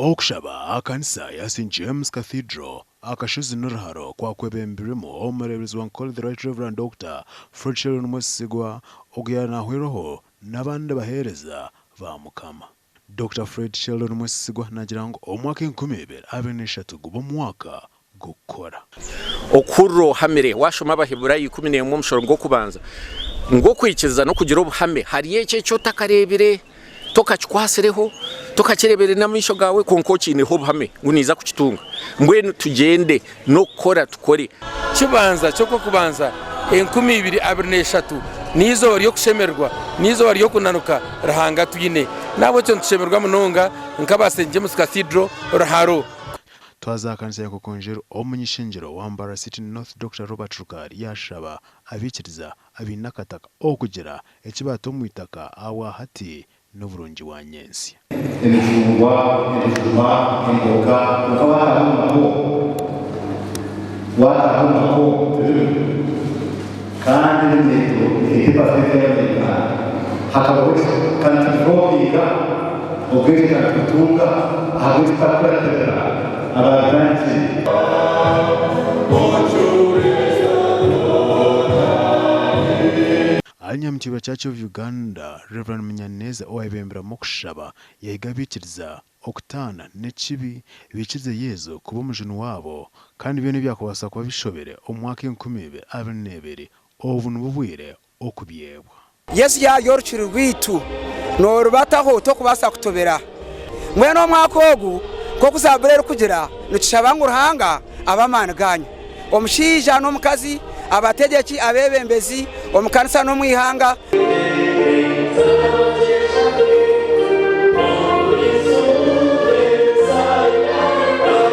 Okushaba aha kanisa ya St James Cathedral Akashozi n'oruharo kwakwebembirwemu omureeberezi wa Ankole The Right Rev Dokita Fred Sheldon Mwesigwa ogu yaaba nahwerwaho n'abandi baheereza ba Mukama. Dokita Fred Sheldon Mwesigwa naagira ngu omwaka 2023 gube omwaka gw'okukora. Okuhurira ohamire. Waashoma Abaheburayo 11 omushoro gw'okubanza, ngu okwikiriza n'okugira obuhame hari ekyo eki otakareebire, tokakikwatsireho, tokakireebire n'amaisho gaawe kwonka okiineho obuhame ngu niiza kukitunga. Mbwenu tugyende n'okukora tukore. Kibanza ky'okw'okubanza 2023 n'eizooba ry'okushemererwa, n'eizooba ry'okunanuka Ruhanga atwine. N'ahabw'ekyo nitushemererwa munonga nk'aba St James Cathedral Ruharo. Twaza aha kanisa ya Nkokonjeru, Omuny'ishengyero wa Mbarara City North Dokita Robert Rukari yaashaba abaikiriza abaine akataka okugira eki baata omu itaka ahabwahati n'oburungi bwa nyentsya. Emicungwa, ebijuma, emboga, kwonka waataaha omu maka omwo, waataaha omu maka omwo tibirimu. Kandi eminyeeto 80% y'Abanyayuganda hakabaho ki? Ka nitubihoopinga, obwengye ka nitubutunga, ahabw'enki tutarikuratirira abaabitandikire? Ahari Nyamutiirwa Church of Uganda, Rev Munyaneza owayebemberamu okushaba yahiga abaikiriza okutaana n'ekibi baikirize Yesu kuba omujuni waabo kandi byona ebyakubaasa kuba bishobire omu mwaka 2022 obu nibwo bwire okubyebwa. Yesu yaarya orukiri rwaitu, noorubataho tokubaasa kutobera. Mbwenu omwaka ogu, nk'oku Zaaburi erikugira, nitushaba ngu Ruhanga abe amaani gaanyu. Omushaija n'omukazi, abategyeki, abeebembezi, omu kanisa n'omu ihanga.